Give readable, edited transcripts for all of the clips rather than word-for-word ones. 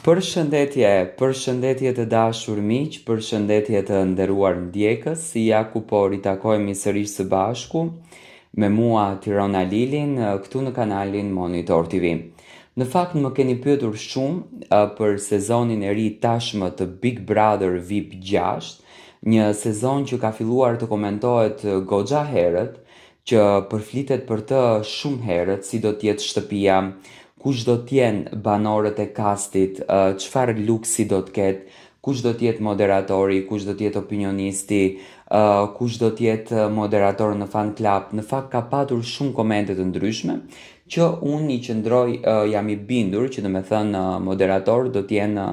Përshëndetje, përshëndetje të dashur miq, përshëndetje të nderuar ndjekës, ja ku po ritakohemi sërish së bashku me mua Tiron Alilin këtu në kanalin Monitor TV. Në fakt më keni pyetur shumë për sezonin e ri tashmë të Big Brother VIP 6, një sezon që ka filluar të komentohet goxha herët, që përflitet për të shumë herët, si do të jetë shtëpia, kush do të jenë banorët e kastit, çfarë luksi do të ketë, kush do të jetë moderatori, kush do të jetë opinionisti, kush do të jetë moderator në fan club. Në fakt ka patur shumë komente të ndryshme që unë i qëndroj, jam i bindur që domethënë moderator do të jenë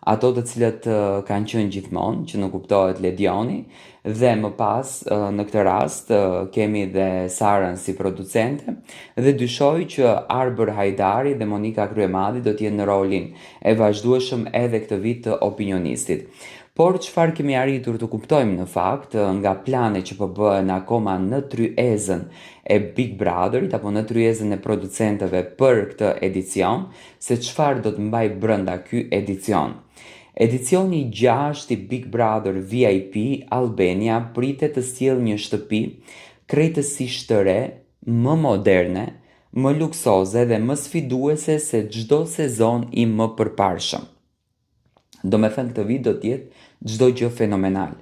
ato të cilët kanë qenë gjithmonë, që nënkuptohet Ledioni, dhe më pas në këtë rast kemi dhe Sarën si producente dhe dyshoj që Arbër Hajdari dhe Monika Kryemadhi do të jenë në rolin e vazhdueshëm edhe këtë vit të opinionistit. Por çfarë kemi arritur të kuptojmë në fakt nga plane që po bëhen akoma në tryezën e Big Brotherit apo në tryezën e producentëve për këtë edicion, se çfarë do të mbajë brenda ky edicion. Edicioni i gjashtë i Big Brother VIP Albania pritet të sjellë një shtëpi krejtësisht të re, më moderne, më luksoze dhe më sfiduese se çdo sezon i mëpërparshëm. Domethënë këtë vit do të jetë çdo gjë fenomenal.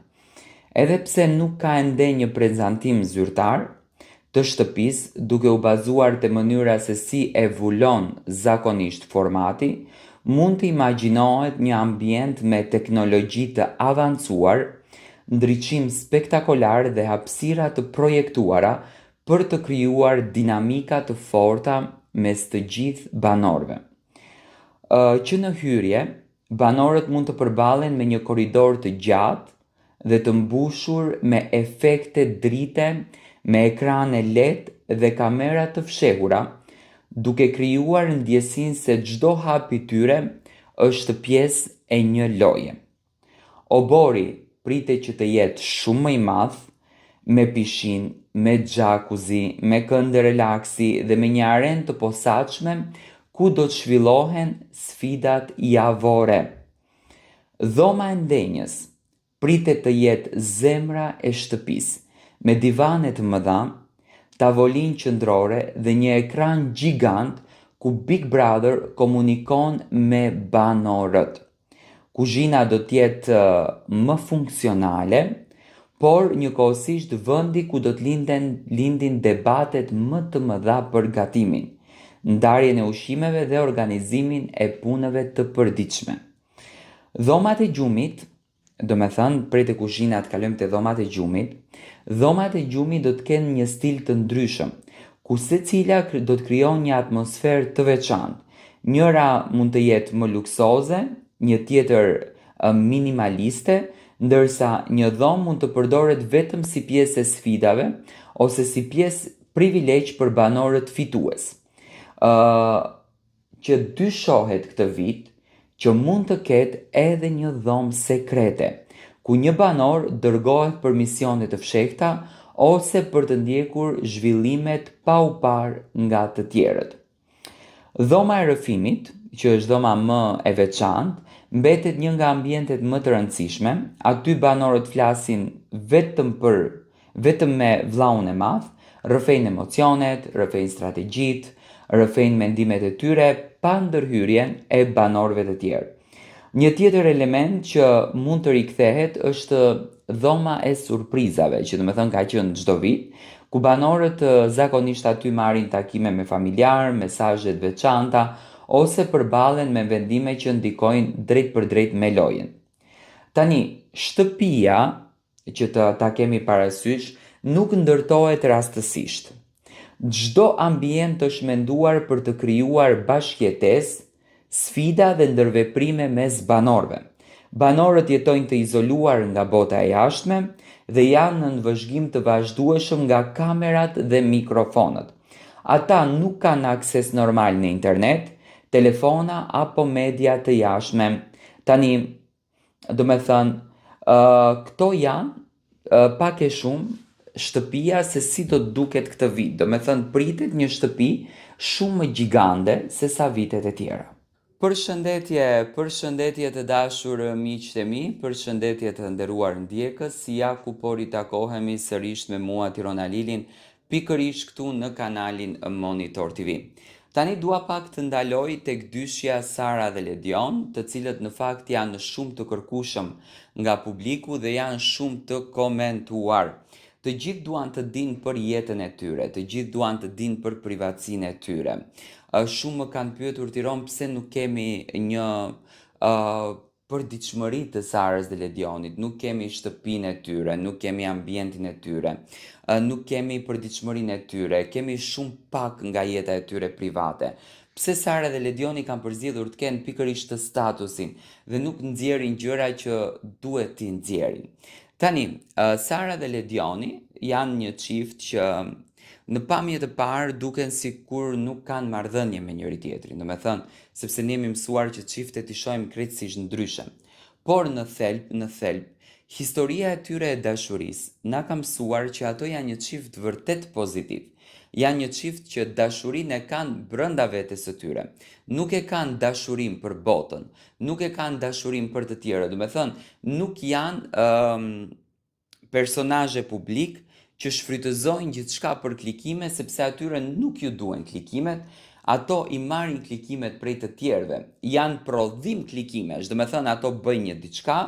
Edhe pse nuk ka ende një prezantim zyrtar të shtëpisë, duke u bazuar te mënyra se si evolon zakonisht formati, mund të imagjinohet një ambient me teknologji të avancuar, ndriçim spektakolar dhe hapësira të projektuara për të krijuar dinamika të forta mes të gjithë banorëve. Që në hyrje, banorët mund të përballen me një korridor të gjatë dhe të mbushur me efekte drite, me ekrane LED dhe kamera të fshehura, duke krijuar ndjesinë se çdo hap i tyre është pjesë e një loje. Oborri pritet që të jetë shumë më i madh, me pishinë, me xhakuzi, me kënde relaksi dhe me një arenë të posaçme ku do të zhvillohen sfidat javore. Dhoma e ndenjës pritet të jetë zemra e shtëpisë, me divane të mëdha, tavolinë qendrore dhe një ekran gjigant ku Big Brother komunikon me banorët. Kuzhina do të jetë më funksionale, por njëkohësisht vendi ku do të linden, lindin debatet më të mëdha për gatimin, ndarjen e ushqimeve dhe organizimin e punëve të përditshme. Dhomat e gjumit Domethënë, prej te kuzhina të kalojmë te dhomat e gjumit. Dhomat e gjumit do të kenë një stil të ndryshëm, ku secila do të krijon një atmosferë të veçantë. Njëra mund të jetë më luksoze, një tjetër minimaliste, ndërsa një dhomë mund të përdoret vetëm si pjesë e sfidave ose si pjesë privilegj për banorët fitues. Ë që dyshohet këtë vit që mund të ketë edhe një dhomë sekrete, ku një banor dërgohet për misione të fshehta ose për të ndjekur zhvillimet pa u parë nga të tjerët. Dhoma e rrëfimit, që është dhoma më e veçantë, mbetet një nga ambientet më të rëndësishme. Aty banorët flasin vetëm për Vetëm me vllaun e madh, rrëfejnë emocionet, rrëfejnë strategjitë, rrëfejnë mendimet e tyre pa ndërhyrjen e banorëve të tjerë. Një tjetër element që mund të rikthehet është dhoma e surprizave, që domethënë ka qenë çdo vit, ku banorët zakonisht aty marrin takime me familjarë, mesazhe të veçanta ose përballen me vendime që ndikojnë drejtpërdrejt me lojën. Tani, shtëpia që të ta kemi parasysh, nuk ndërtohet rastësisht. Çdo ambient është menduar për të krijuar bashkëjetesë, sfida dhe ndërveprime mes banorëve. Banorët jetojnë të izoluar nga bota e jashtme dhe janë nën vëzhgim të vazhdueshëm nga kamerat dhe mikrofonët. Ata nuk kanë akses normal në internet, telefona apo media të jashtme. Tani, Domethënë, uh, këto janë uh, pak e shumë shtëpia se si do të duket këtë vit. Domethënë, pritet një shtëpi shumë më gjigande se sa vitet e tjera. Përshëndetje, përshëndetje të dashur miqtë e mi, përshëndetje të nderuar ndjekës, ja ku po ritakohemi sërish me mua Tiron Alilin, pikërisht këtu në kanalin Monitor TV. Tani dua pak të ndaloj tek dyshja Sara dhe Ledion, të cilët në fakt janë shumë të kërkueshëm nga publiku dhe janë shumë të komentuar. Të gjithë duan të dinë për jetën e tyre, të gjithë duan të dinë për privatësinë e tyre. Shumë më kanë pyetur Tiron pse nuk kemi një përditshmëri të Sarës dhe Ledionit, nuk kemi shtëpinë e tyre, nuk kemi ambientin e tyre, nuk kemi përditshmërinë e tyre, kemi shumë pak nga jeta e tyre private. Pse Sara dhe Ledioni kanë përzgjedhur të kenë pikërisht të statusin dhe nuk nxjerrin gjëra që duhet t'i nxjerrin. Tani, Sara dhe Ledioni janë një çift që në pamje të parë duken sikur nuk kanë marrëdhënie me njëri-tjetrin, domethënë, sepse ne jemi mësuar që çiftet t'i shohim krejtësisht ndryshe. Por në thelb, në thelb, historia e tyre e dashurisë na ka mësuar që ato janë një çift vërtet pozitiv. Janë një çift që dashurinë e kanë brenda vetes së tyre. Nuk e kanë dashurinë për botën, nuk e kanë dashurinë për të tjerët, domethënë, nuk janë um, personazhe publik që shfrytëzojnë gjithçka për klikime sepse atyre nuk ju duhen klikimet, ato i marrin klikimet prej të tjerëve. Janë prodhim klikimesh, domethënë ato bëjnë një diçka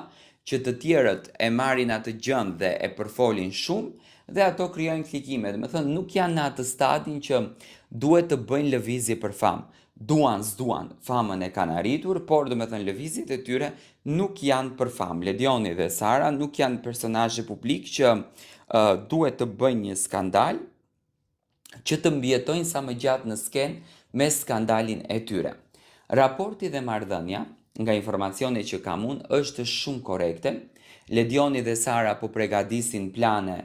që të tjerët e marrin atë gjënë dhe e përfolin shumë dhe ato krijojnë klikime. Domethënë nuk janë në atë stadin që duhet të bëjnë lëvizje për famë. Duan, s'duan, famën e kanë arritur, por domethënë lëvizjet e tyre nuk janë për famë. Ledioni dhe Sara nuk janë personazhe publik që uh, duhet të bëjnë një skandal që të mbijetojnë sa më gjatë në skenë me skandalin e tyre. Raporti dhe marrëdhënia, nga informacioni që kam unë, është shumë korrekte. Ledioni dhe Sara po pregadisin plane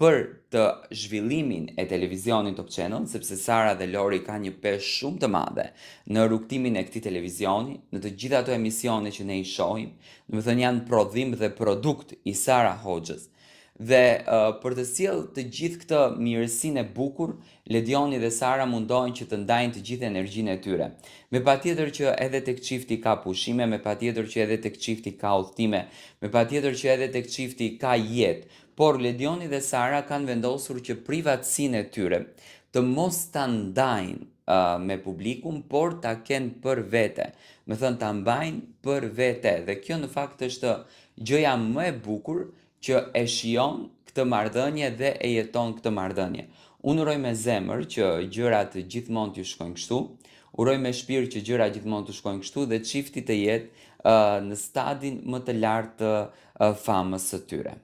për të zhvillimin e televizionit Top Channel, sepse Sara dhe Lori kanë një peshë shumë të madhe në rrugëtimin e këtij televizioni, në të gjitha ato emisione që ne i shohim, domethënë janë prodhim dhe produkt i Sara Hoxhës. Dhe uh, për të sjellë të gjithë këtë mirësinë e bukur, Ledioni dhe Sara mundohen që të ndajnë të gjithë energjinë e tyre. Me patjetër që edhe tek çifti ka pushime, me patjetër që edhe tek çifti ka udhëtime, me patjetër që edhe tek çifti ka jetë, Por Ledioni dhe Sara kanë vendosur që privatësinë e tyre të mos ta ndajnë uh, me publikun, por ta kenë për vete. Domethënë ta mbajnë për vete dhe kjo në fakt është gjëja më e bukur që e shijon këtë marrëdhënie dhe e jeton këtë marrëdhënie. Unë uroj me zemër që gjërat gjithmonë t'ju shkojnë kështu. Uroj me shpirt që gjërat gjithmonë të shkojnë kështu dhe çifti të jetë uh, në stadin më të lartë të uh, famës së tyre.